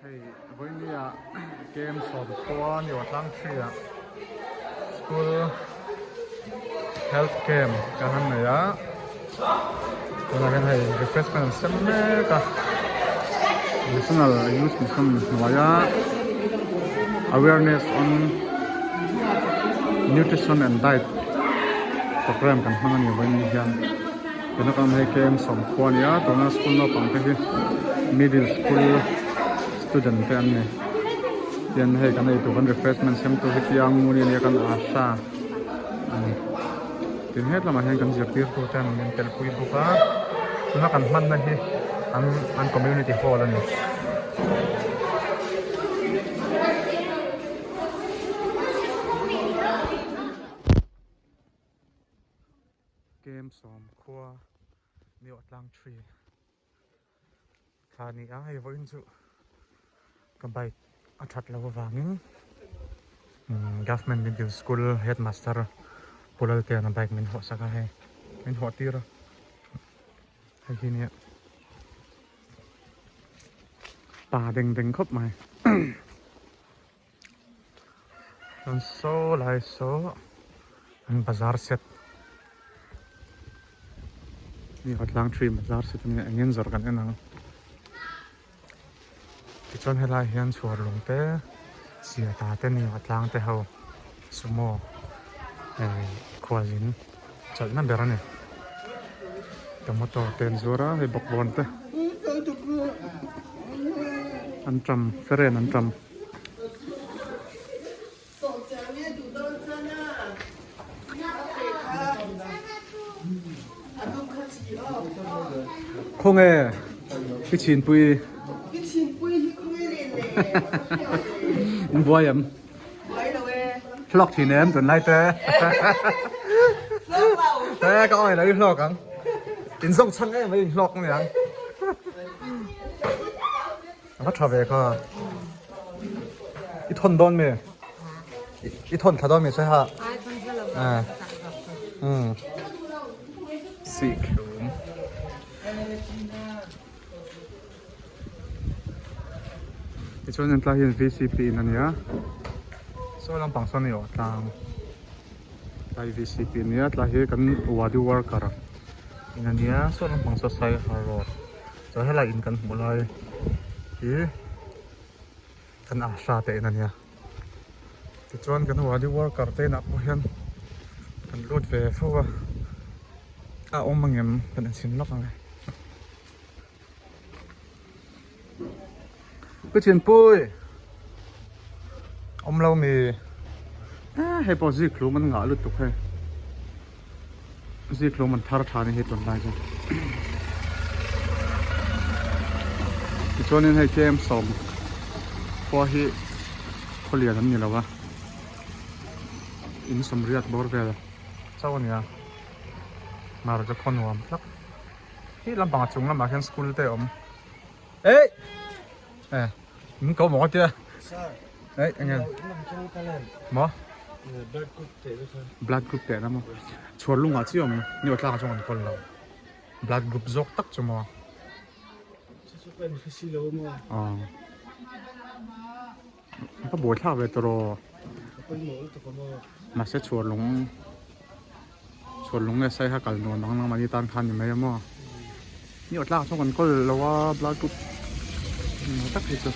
Hei vawinia kem sawmkhua ni aw tlang thriah school health camp kan han nei a tunah hian hei refreshment an sem mek a national youth mission hnuaia awareness on nutrition and diet program kan hmang a ni vawiin hian. Tuna kan hei kem sawmkhua a ni a tuna school naupang te hi middle school student te an ni tian hei kan eitur kan refreshment sem tur hi piang ngun a nia kan asha a ni tin hetlamah hian kan zirtirtu te an in tel pui bawk a tuna kan hmanna hi an an community hall a ni. Kem sawm khua ni awh tlang thi thla ni a hei vawiin chu ka bike a that loh avangin government middle school headmaster Pu Lalteana bike min hawh sak a hei min hawh tir a hei hi nia pa deng deng khawp mai. Chuan saw lai saw an bazar set ni a tlang thui bazar set ania eng nge zawrh kan en ang tichuan helai hian chhuar lung te siata te ni a tlang te ho sumo eh khualin chawlhna ber a ni tomato te an zuar a hei bawkbawn te an tam feren an tam. Khawnge i chinpui in buai em? Hlawk thin em tunlai te? He ka awi lo i hlawk ang. In zawng chhang em mai in hlawk aniang. A va tha ve kha. I thawn dawn mi? I thawn thla dawn mi sawi ha? A umm sik hlum. Tichuan an tlai hian VCP in a nia. Saw lampang sawn a ni awh tlang. Tlai VCP a nia tlai hi kan wadi worker in a nia saw lampang saw Saiha road. Chuan helai in kan hmuh lai hi kan asha te in a nia tichuan kan wadi worker te inah pawh hian kan lut ve fo a a awm angem kan inchhin lawk ang e Pu Chinpui awm lo mi hei pawh zikhlum an ngah lutuk hei. Zikhlum an thar tha ni hi tunlai chu. Tichuanin hei kem sawm khua hi khaw lian an ni lo a, in sawmriat bawr vel chauh a ni a, hmar chu khaw nuam tlak. Hi lampang a chung lamah khian school te a awm. Ei! Eh, min ko maw tia? Ei, enge? Maw? Blood group te na kha. Blood group te na maw? Chhuar lungah chi awm ni aw tlangah chuan kan kawl lo. Blood group zawk tak chu maw? Chu chu kan hre si lo maw? Aw. Ka buai thlak ve tawh. Ka pawimawh lutuk a maw? Mahse chhuar lung Chhuan lung leh saiha kal nuam ang nang mahni tan khan ni mai a maw. Ni aw tlak chuan kan kawl lo a blood group engemaw tak hi chu.